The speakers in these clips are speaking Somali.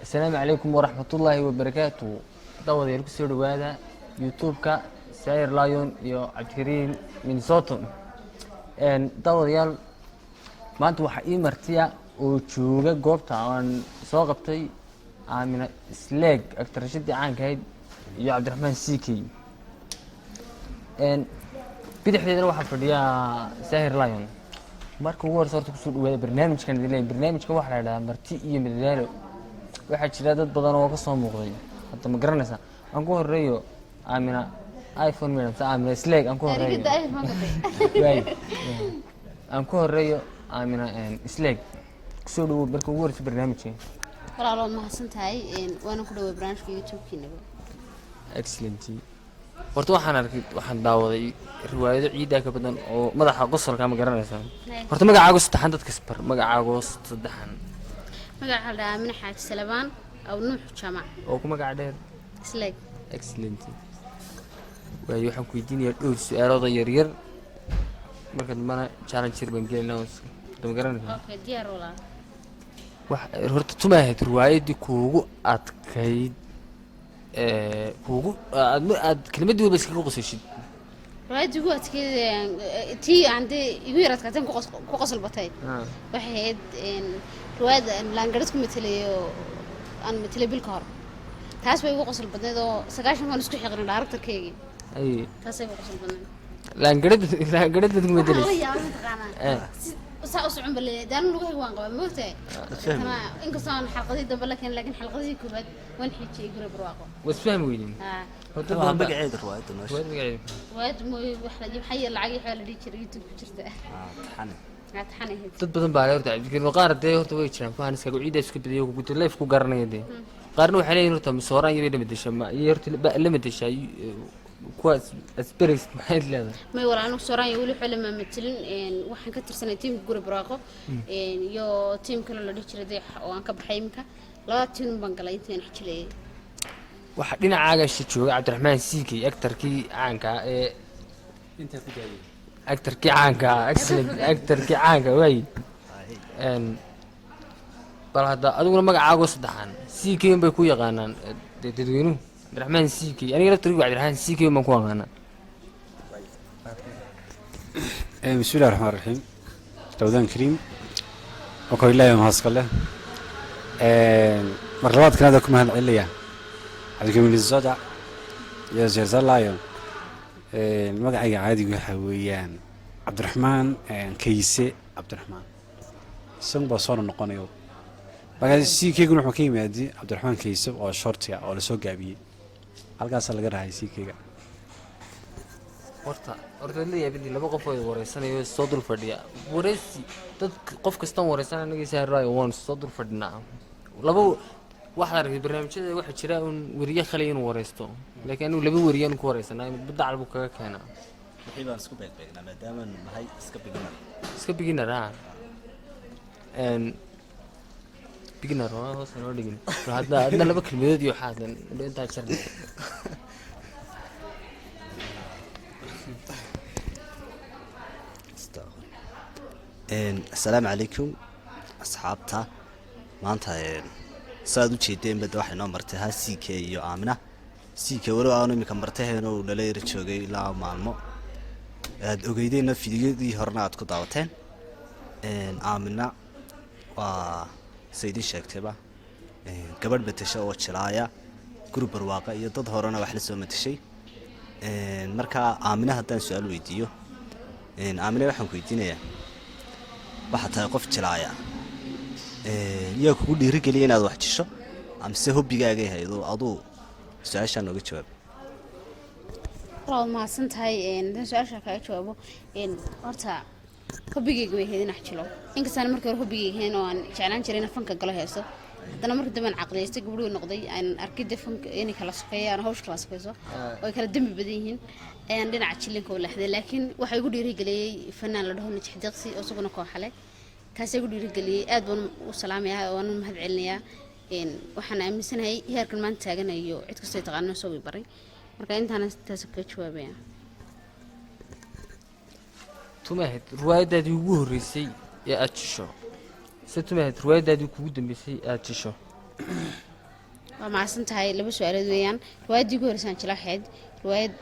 Asalaamu calaykum waraxmatullaahi wabarakaatu. Daawadayaal, kusoo dhawaada YouTube-ka Sair Lion iyo Cabdikariim Minnesota. Daawadayaal, maanta waxaa ii martiya oo jooga goobta aan soo qabtay Aamina Isleeg, actress-adii caanka ahayd, iyo Cabdiraxmaan CK. Bidixdeedana waxaa fadhiya Saahir Lion. Marka ugu horeysa, horta kusoo dhawaada barnaamijkan idin leeyahay. Barnaamijkan waxaa la idhahdaa Marti iyo Madadaalo. Waxaa jira dad badan oo ka soo muuqday hadda, ma garanaysaa? Aan ku horeeyo Aamina iPhone madam, mise Aamina Isleeg aan ku horeeyo? Waay, aan ku horeeyo Aamina Isleeg. Kusoo dhawow marka ugu horeysa barnaamijka. Walaal, waad mahadsan tahay, waana ku dhaway barnaamijka YouTube-kiinaba. Excellent. Horta waxaan arkay, waxaan daawaday riwaayado ciidaa ka badan oo madaxa qosolka, ma garanaysaa? Horta magacaago saddexan dadka isbar, magacaago saddexan. Magaca la dhahaa Aamina Xaaji Salabaan Aw Nuux Jaamac. Oo ku magac dheer? Isleeg. Excellent. Waayo, waxaan ku weydiinayaa dhowr su-aalooda yaryar, marka dambana challenge yar baan gelinaa, ma garanaysaa? Okay, diyaar walaal. Wax horta tuma ahayd riwaayadii kuugu adkayd ee kuugu aad aad kelmadii walba iskaga qosashid? Riwaayadii ugu adkeyd, tii aan dee igu yar adkaateen ku qosol batay, waxay ahayd riwaayad aan laangarad ku matelay oo aan matelay bil ka hor. Taas bay igu qosol badnayd oo 90 baan isku xiqnay director-keygii. Ay. Taasay igu qosol badnayd. Laangarad, laangaradaad ku Waxaan la matelaysa? yaabay, mataqaanaa, si saa u socon bale daanu lugahayga waan qabaa, moogtahay? Tana inkastoo aan xalqadihii dambe la keenin, laakiin xalqadihii koobaad waan xiijiyey Guri Barwaaqo. Was fahmi weydin? Haa. Horta waa badan magaceeda riwaayadda noo riwaayad magaceeda? Riwaayad mooye, wax la maxay lacag waxaa la dhihi jiray YouTube ku jirta. Taxane. Taxan ahayd. Dad badan baa le horta Cabdikariim, qaar dee horta way jiraan fans-kaaga ciiddaa isku badiyay kuguta life ku garanaya dee. Qaarna waxay leeyihin horta misooraan iyabay la bedeshaa, ma iyo horta la bedeshaa kuwaas asberays, maxayd leedahay? May walaal, anigu sooraan weli waxba lama matelin. Waxaan ka tirsanay tiimka Guri Barwaaqo iyo tiim kale la dhihi jiray Dayax oo aan ka baxay iminka. Labada tiim baan galay intaan wax jilayay. Waxaa dhinacaaga jooga Cabdiraxmaan Siikey, actor-kii caanka ah ee intaa ku daayay. Actor-kii caanka ah, excellent, actor-kii caanka waay. Bal hadda adiguna magacaago saddexan CK bay ku yaqaanaan dee dadweynuhu Cabdiraxmaan CK. Aniga laftirkiigu Cabdiraxmaan CK baan ku aqaanaa. Bismi illahi raxmaan raxiim. Ramadaan kariim. Oo Ilaahay mahadska leh. Mar labaad kanada ku mahad celinaya Cabdikamiil Minnesota iyo Zerza Lion. Magacayga caadiga waxaa weeyaan Cabdiraxmaan Kayse Cabdiraxmaan, isagun baa soo noqonayo. Markaa CK-guna wuxuu ka yimaadi Cabdiraxmaan Kayse oo short-iga oo lasoo gaabiyey, halkaasaa laga rahay CK-ga. Horta waad la yaabintii laba qof oo wareysanayo soo dul fadhiya wareysi. Dad qof kastaan wareysanaya, anaga saaraayo waan soo dul fadhinaa. Laba waxaad aragtay barnaamijyada, waxaa jira un weriye khali inuu wareysto, laakiin anigu laba weriyaan ku wareysanaa, midba dacal buu kaga keenaa. Wixii baan isku beegbeegnaa maadaamaanu nahay iska beginner. Iska beginner ah. Beginner waa hoos noo dhigin. Bal hadda adna laba kelmadood iyo waxaadan intaa jarna. Asalaamu calaykum asxaabta. Maanta saaad u jeedeen bada waxay noo martay ha CK iyo Aamina CK. Walow aanu iminka martaheen uu nala yara joogay ilaa maalmo, aad ogeydeenna fiidiyadii horena aad ku daawateen. Aamina waa sa idiin sheegtayba, gabadh matesha oo jilaaya Guri Barwaaqa iyo dad horena wax la soo mateshay. Marka Aamina haddaan su-aal weydiiyo, Aamina, waxaan ku weydiinayaa, waxaad tahay qof jilaaya, yaa kugu dhiirigeliya inaad wax jisho amase hobby-gaagay haydo aduu? Su-aashaa nooga jawaab. Waad mahadsan tahay. Haddaan su-aasha kaga jawaabo, horta hobby-gayga way ahayd in wax jilo. Inkastaan markii hore hobby-gayga ahayn oo aan jeclaan jiray inaan fanka galo heeso, haddana markii dambe aan caqliyeystay, gabadhuu noqday, aan arkay dee fanka inay kala sokeeyaan, hawsha kala sokeyso oo ay kala dembi badan yihiin, ayaan dhinaca jilinka u leexday. Laakiin waxaa igu dhiirigeliyey fanaan la dhaho Najax Deeqsi oo isaguna kooxale, kaasaa igu dhiirigeliyey. Aad baan u salaamayaa oo aan u mahad celinayaa. Waxaan aaminsanahay heerkan maanta taaganayo cid kastoo taqaano soo baray. Marka intaana taas kaga jawaabaya. Tumahayd riwaayadaadii ugu horreysay ee aada jisho, se tumahayd riwaayadaadii kugu dambeysay ee aada jisho? Waa mahadsan tahay. Laba su-aalood weeyaan. Riwaayaddii ugu horreysaan jila waxayd riwaayad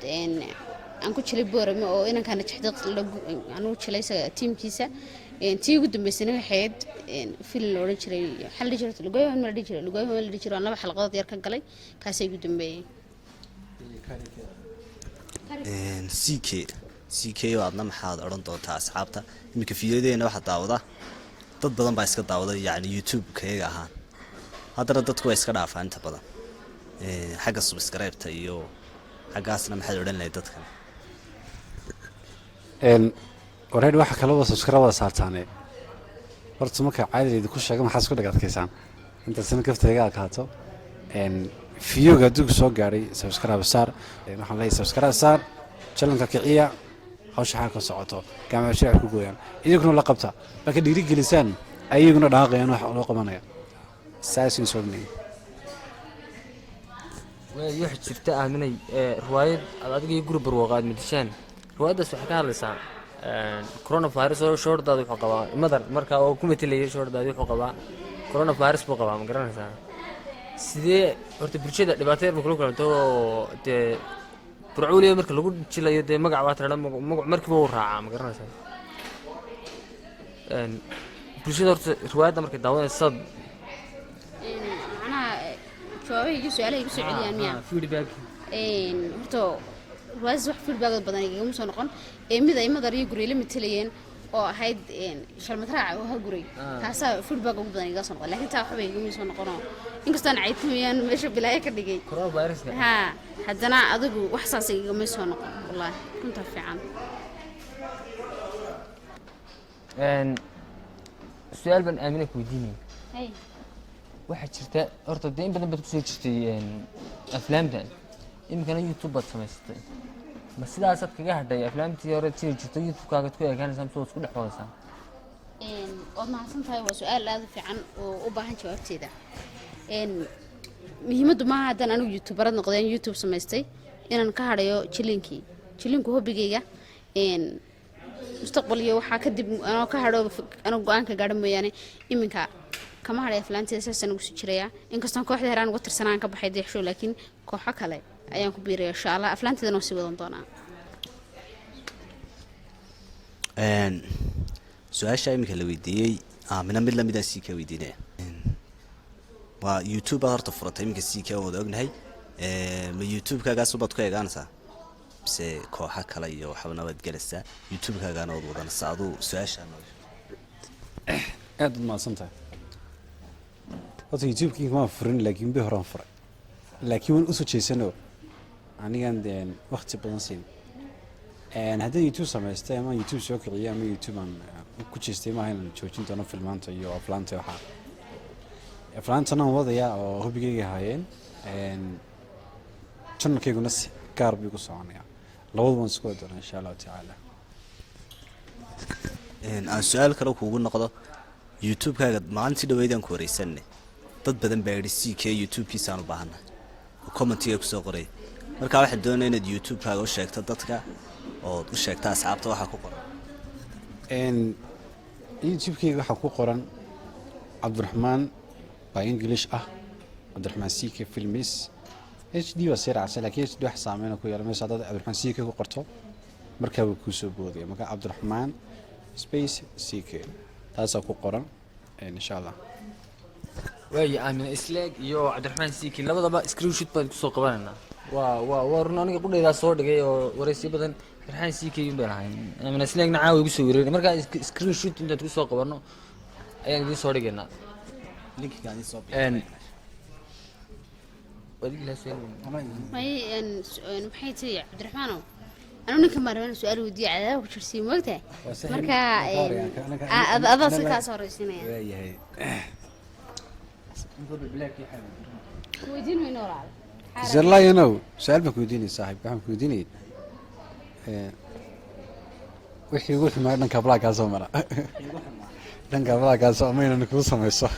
aan ku jilay Boorame oo inankana Jexdiiq anugu jilay isaga tiimkiisa. Tii ugu dambeysana waxayd film la odhan jiray, waxaa la dhihi jiray Lugooyo ma la dhihi jiray, Lugooyo ma la dhihi jiray, aan laba xalqadood yar ka galay. Kaasay ugu dambeeyey. CK oo aadna maxaad odhan doontaa asxaabta? Iminka fiidiyodeena waxaa daawada dad badan baa iska daawada, yacni YouTube-kayaga ahaan. Haddana dadku waa iska dhaafaan inta badan. Xagga subscribe-ta iyo xaggaasna maxaad odhan lahayd dadkan? Wareer, waxa kale wada subscribe wada saartaane. Horta marka caadi idinku sheega, maxaa isku dhag adkaysaan intaasina kaftayga adkaato. Videoga hadduu ku soo gaadhay, subscribe saar. Waxaan leeyahay subscribe saar, channelka kiciya, hawsha xaa ka socoto, gacmaha shirca ku gooyaan, idinkuna la qabta. Marka dhiiri gelisaan, ayaguna dhaaqayaan wax loo qabanaya saasin soo. Waay, waxaa jirta, Aaminay, riwaayad aad adiga iyo Guri Barwaaqo aad madishaan. Riwaayaddaas waxay ka hadlaysaa coronavirus oo shoordaadi wuxuu qabaa madar marka oo ku metelaya shoordaadi wuxuu qabaa coronavirus buu qabaa, ma garanaysaa? Sidee horta bulshada dhibaato yar ba kula kulanto oo dee Burcuuliya marka lagu jilayo, dee magac baa tiradha, magac markiiba uu raacaa, ma garanaysaa? Bulshada horta riwaayadda markay daawanaysa saad Macnaha jawaabahayga su-aalaha igu soo celiyaan miya? Feedback. Horta riwaayadaas wax feedback badan igagama soo noqon. Ee mid ay Madar iyo Gurey la matelayeen oo ahayd shalmadraaca oo ha Guray, taasaa feedback ugu badan igaga soo noqon, laakiin taa waxba igama soo noqonoo, inkastoon caytamayaan meesha bilaayo ka dhigay. Coronaviruska. Haa, haddana adigu wax saas igama soo noqon, wallaahi runtaa fiican. Su-aal baan Aamina ku weydiinaya. Hey. Waxaa jirta horta dee in badan baad kusoo jirtay aflaamtan, iminkana YouTube baad samaysatay. Ma sidaasaad kaga hadhay aflaamtii hore jiri jirtay, YouTube-kaagaad ku ekaanaysaa, mise waad isku dhex wadaysaa? Waad mahadsan tahay. Waa su-aal aada u fiican oo u baahan jawaabteeda. Muhiimaddu maaha haddaan anigu youtuberad noqdeen, YouTube samaystay, inaan ka hadhayo jilinkii. Jilinku hobbigayga. Mustaqbal iyo waxaa kadib anoo ka hadho, anoo go-aanka gaadho mooyaane, iminka kama hadhay aflaanteeda, saasaan ugu sii jirayaa. Inkastoon kooxda heraan uga tirsanaan ka baxay Deexshow, laakiin kooxo kale ayaan ku biiraya insha Allah. Aflaanteedana waan sii wadan doonaa. Su-aasha iminka la weydiiyey Aamina mid lamidaan sii ka weydiinaya. Waa YouTube baad horta furatay iminka, sii ka wada ognahay. Ma YouTube-kaagaas baad ku eegaanaysaa mise kooxa kale iyo waxbana waad gelaysaa, YouTube-kaagaana waad wadanaysaa aduu? Su-aasha noo Aad baad mahadsan tahay. Horta YouTube-kii maan furin, laakiin bi horaan furay, laakiin waan usoo jeesano anigan deen waqti badan siin. Haddaan YouTube samaystay ama YouTube soo kiciyay ama YouTube aan ku jeestay, maaha inaan joojin doono filmaanta iyo aflaanta. Waxaa aflaantana aan wadayaa oo hobbigayga ahaayeen. Channelkayguna si gaar buu igu soconayaa. Labadu waan isku wadi doonaa insha Allahu tacaala. Aan su-aal kale kuugu noqdo. YouTube-kaaga maalintii dhaweydaan ku wareysanay, dad badan baa yidhi CK YouTube-kiisaan u baahannahay oo commentiga kusoo qoray. Markaa waxaan doonaya inaad YouTube-kaaga u sheegto dadka ood u sheegto asxaabta waxaa ku qoran. YouTube-kayga waxaa ku qoran Cabdiraxmaan baa English ah, Cabdiraxmaan CK Films HD waa sii raacsan, laakiin HD wax saameyna ku yeelan mayso. Haddaad Cabdiraxmaan CK ku qorto, markaa wuu kuu soo boodaya. Marka Cabdiraxmaan space CK taasaa ku qoran, insha Allah. Waayo, Aamina Isleeg iyo Cabdiraxmaan CK labadaba screenshot baan kusoo qabanaynaa. Waa run, aniga qudhaydaa soo dhigay oo waraysiyo badan Cabdiraxmaan CK un baan ahay. Aamina Isleegna caawa igu soo wareeray. Markaa screenshot intaan kusoo qabano ayaan idiin soo dhigaynaa. Linkiga idin soo Waad igi lahaa su'aal weyn. May, maxay tihi Cabdiraxmaanow, anu ninkan baan rabana su-aal weydiiya, cadaaba ku jirsiin moogtahay. Marka adaa si kaas horeysinaya. Waayahay. Weydiin mayno, walaal. Zerlayanow, su-aal baan ku weydiinaya saaxiib. Waxaan ku weydiinayay wixii ugu xumaa dhanka hablaha kaa soo mara, dhanka hablaha kaa soo ama inaan kuu samayso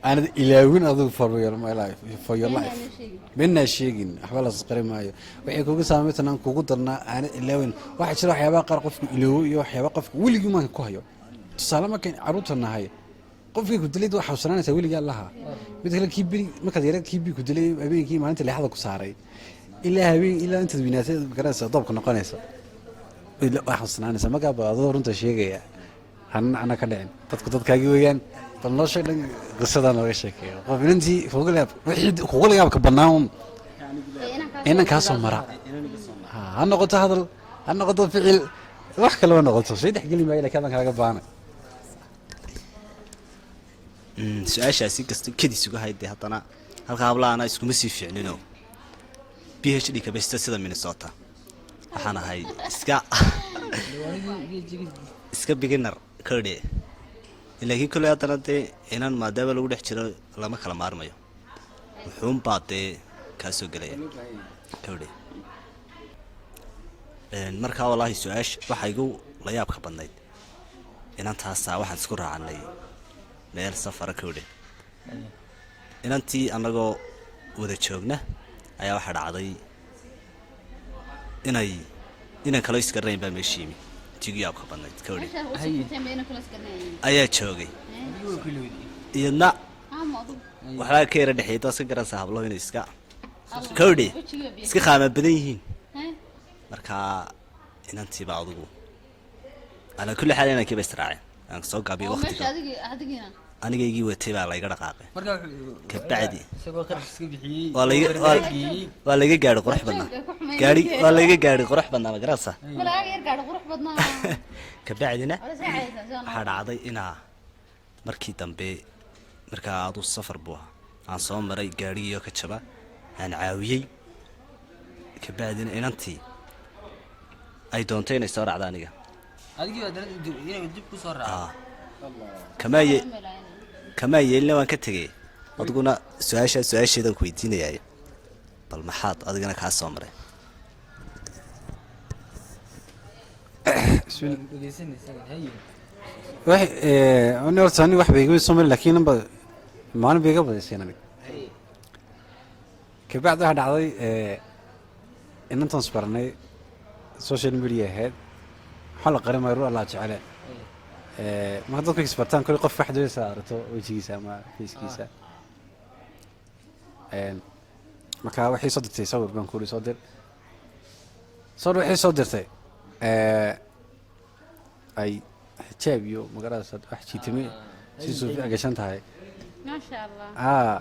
aanad ilaawin adigu for your my life, for your life. Beenaa sheegin, waxba la qari maayo. Waxay kugu saamaytan aan kugu darnaa aanad ilaawin. Waxaa jira waxyaabaha qaar qofku iloowo iyo waxyaaba qofku weligii maanka ku hayo. Tusaale, markayn carruurta nahay Qofkii ku dilay waa xasuusananaysaa weligaa laha. Mid kale, kii beri markaad yara, kii bi ku dilay habeenkii maalinta leexda ku saaray ilaa habeen ilaa intaad weynaatay, garanaysa, doobka noqonaysa, waa xasuusnaanaysa. Markaa ba adoo runta sheegaya, hana ana ka dhicin dadku dadkaagi weeyaan. Bal noo sheeg dhan qisada, nooga sheekeeyo qof inantii kuga yaab, wixii kuga yaabka bannaan inan kaa soo mara. Ha noqoto hadal, ha noqoto ficil, wax kaleba noqoto, shay dhex geli maayo, lakin adan kaaga baanay. Su-aashaasi kasta kedis uga hayde, haddana halka hablaana iskuma sii fiicnino. PhD kabasta sida Minnesota waxaan ahay iska beginner kordhe, laakiin kolley haddana dee inan maadaama lagu dhex jiro lama kala maarmayo, wuxuunbaa dee kaa soo gelaya kordhe. Markaa wallaahi su-aasha waxaa igu la yaabka badnayd inantaasaa waxaan isku raacnay meel safara kordhe. Inantii annagoo wada joogna ayaa waxaa dhacday inay inan kaloo isgaranayn baa meesha yimi. Tigu yaabka badnayd kordhe ayaa joogay, iyadna waxbaa ka yara dhexeeyay. Daas ka garanaysaa hablo inay iska kordhe iska qaama badan yihiin. Markaa inantiiba adugu calaa kulli xaal inankii ba israaceen. Aan soo gaabiyo waqtiga, anigaygii watay baa layga dhaqaaqay. Kabacdi isagoo qarash iska bixiyey. Waa layga gaari qurux badnaa, gaari waa layga gaari qurux badnaa, ma garanaysaa? Kabacdina waxaa dhacday inaa markii dambe, markaa aduu safar buu ahaa, aan soo maray gaadhigiioo ka jaba, aan caawiyey. Kabacdina inantii ay doontay inay soo raacdo aniga. Adigii baa inay dib ku soo raaco. Kamaa yeelina, waan ka tegay. Adiguna su-aashaa su-aasheedaan ku weydiinayaay, bal maxaad adigana kaa soo maray? Dhegeysanaysaa, haye. Wax ani horta ani wax bay iga soo mari, laakiin namba maalin bay iga badayseen aniga. Kabacdi waxaa dhacday inantaan isbaranay social media ahayd. Waxaa la qarin maayo, ru Allah jecele. Marka dadku isbartaan, kole qof wax doonaysa aragto wejigiisa ama facekiisa. Marka waxay soo dirtay sawir, baan kuuri soo dir sawir. Waxay soo dirtay ay xijaab iyo magaradasa wax jiitame si suufi gashan tahay. Maasha Allah. Aa,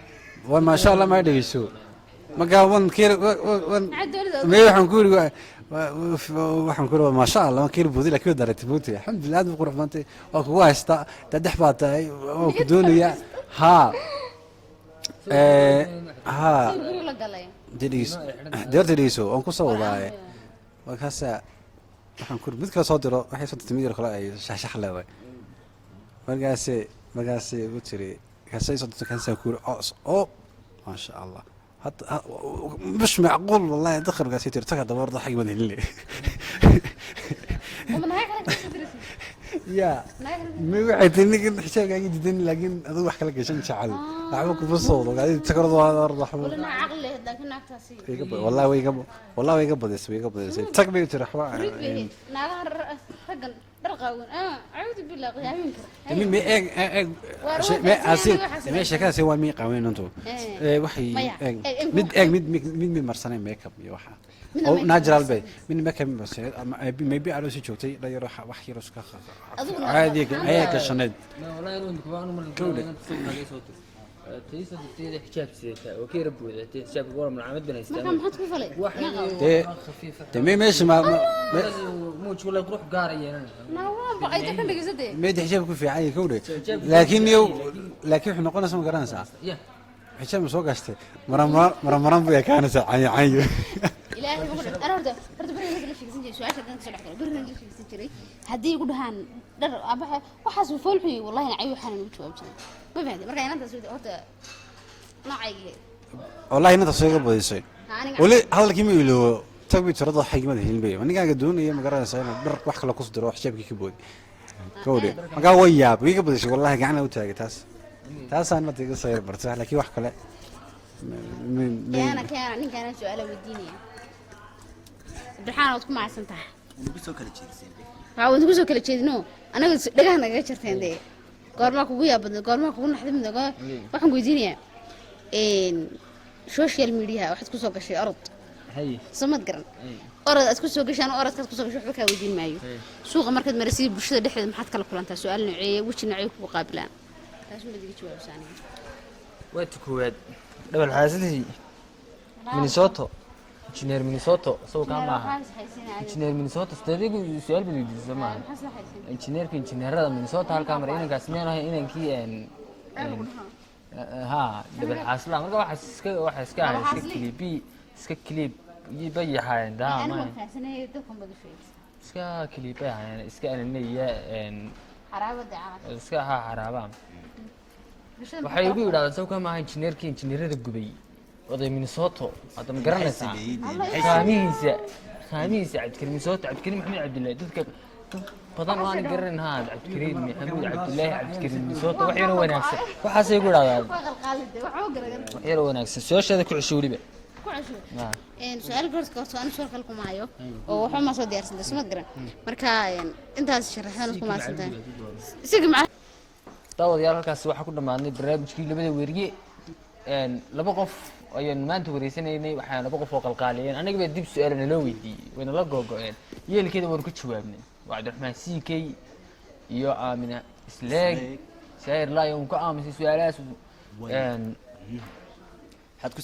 waa maasha Allah, ma dhegeyso. Marka wan keer wan Maxaa dowladda may waxaan ku yiri, waxaan ku yiri waa maasha Allah, waan keer buudi, laakiin waa dareetay buuti. Alxamdulilah, aad buu qurux badantay, waa kugu haystaa, dadex baa tahay, waa ku doonayaa. Haa. Sawir guriga la galay. Dee dhegeyso, dee horta dhegeyso, waan kusoo wadaaye. Markaasa waxaan ku mid kale soo diro, waxay soo dirtay mid yar kale ay shaxshax leedahay. Markaase igu tiri, markaasay soo dirtay, markaasaan ku yiri oo maasha Allah, hadda مش معقول والله دخل. markaasay tiri taga dabar xag baan helin. Uma nahay kale ka soo diraysa. Ya. Nahay kale. Ma waxay tiri ninkan xijaabkaaga diidan, laakiin adigu wax kala gashan jecel, waxba kuma soo wado takardo waxba. Wala naa caqli lehed, laakiin naagtaasi Wallahi way iga, wallahi way iga badisay, way iga badisay. Tag bay tiri waxba. Rid bay ahayd. Naagaha raggan dhar qaawan, ah, acuudu billah, qiyaamin kara. Mi eeg eeg. Waar me waxaas asi waxaas me sheekadaasi waa mi qaaweyn intu. Waxay Maya, eeg eeg, mid eeg mid mid marsanay makeup iyo waxa Midna oo makeup natural bay marsanay. Mid makeup marsanay ama maybe aroos joogtay, dhalinyaro wax yar iska Adiguna caadi maxaa ayaa gashaneed. Ma wallahi inuu imika waan mar Kowdhe. sawir soo dir, tii soo dirtay xijaab sidataa oo ka yara buudatay xijaabka, waa malcamad ban haystaa. Marka maxaad ku falay? Wax Dee khafiif. Dee me meesha ma muuj wallahi qurux gaar ah yeelanaysa. Naa waa baqay ka dhegeysatay. Meed xijaab ku fiican yahay, kowdhe, laakiin yow, laakiin wuxuu noqonaysa, ma garanaysaa? Ya. Xijaab ma soo gashtay, maramar maramaran buu ekaanaysaa, canyo canyo. Ilaahay ma ku dhar. Ana horta beriga la sheegsan jiray su'aasha dan ka soo dhex galo, beriga la sheegsan jiray haddii igu dhahaan dhar abaxa waxaas uu fool xun yahay, wallahi nacay waxaan ugu jawaab jiray. Ma fahantay? Marka inantaas horta noocayga. Wallahi inanta soo iga badisay. Aniga Weli hadalkii ma iloobo. Tag bay tirada xigmada helin bay ninkaaga doonaya, ma garanaysaa, inuu dhar wax kale ku diro, xijaabkii ka boodi, kowdhe. Markaa way yaab way iga badisay, wallahi gacana u taagay. Taasaan mada iga soo yar bartay, laakiin wax kale Keena, keena ninkaana su'aala weydiinaya. Cabdiraxmaan, waad ku mahadsan tahay. Nagu soo kala jeediseen. Waxaa waan ku soo kala jeedino, anaga dhagaha nagaga jarteen dee. Goormaa kugu yaabadna? Goormaa kugu naxdin badna? Waxaan ku weydiinayaa, social media waxaad kusoo gashay orod. Haye. Soo mad garan? Orod aad kusoo gashay, anu orodkaad kusoo gashay waxba kaa weydiin maayo. Suuqa markaad maraysid, bulshada dhexdeeda maxaad kala kulantaa? Su-aal noceeye, weji noceeye kugu qaabilaan? Taas umaad iga jawaabsa aniga. Waa ta koowaad, dhabal xaasidii Minnesota, Engineer Minnesota sawkaa maaha? Engineer Minnesota sideedigu su-aal baad weydiisay maaha? Injineerka injineerada Minnesota halkaa maray, inankaas miyaan ahay inankii ha dhabal xaasila? Marka waxa iska ahay iska clip, iska clip bay ahaayeen daa Anigu ma waan fahansanay, dadkan baad u sheegaysa. Iska clip bay ahaayeen, iska ananaya Xaraabada camal. Iska ahaa xaraabaa. Bulshada Waxay igu yidhahdaan, sawkaa maaha injineerkii injineerada gubay, oday Minnesota? Hadda ma garanaysaa? Qaamihiisa, qaamihiisa Cabdikariim Minnesota, Cabdikariim Maxamed Cabdillaahi. Dadka dad badan oo aan garanin ha Cabdikariim Maxamuud Cabdillaahi, Cabdikariim Minnesota. Wax yaroo wanaagsan waxaasay igu yidhahdaan. Waa qalqaalide, waxba garagan. Wax yaroo wanaagsan su-aashaada ku cesho weliba. Ku cesho. Su-aal horta horta anu su'aal kale kuma hayo oo waxba ma soo diyaarsantay, sumad garan. Marka intaas sharaxdan ku mahadsantahay isiga maca. Daawadayaal, halkaasi waxaa ku dhammaadnay barnaamijkii labada weriye. Laba qof ayaanu maanta wareysanaynay. Waxaa laba qof oo qalqaaliyeen anaga baa dib su-aala naloo weydiiyey, wayna la googo-een, yeelkeeda waanu ka jawaabnay. Waa Cabdiraxmaan CK iyo Aamina Isleeg. Saahir Lion ka aamusay su-aalahaas. Waxaad ku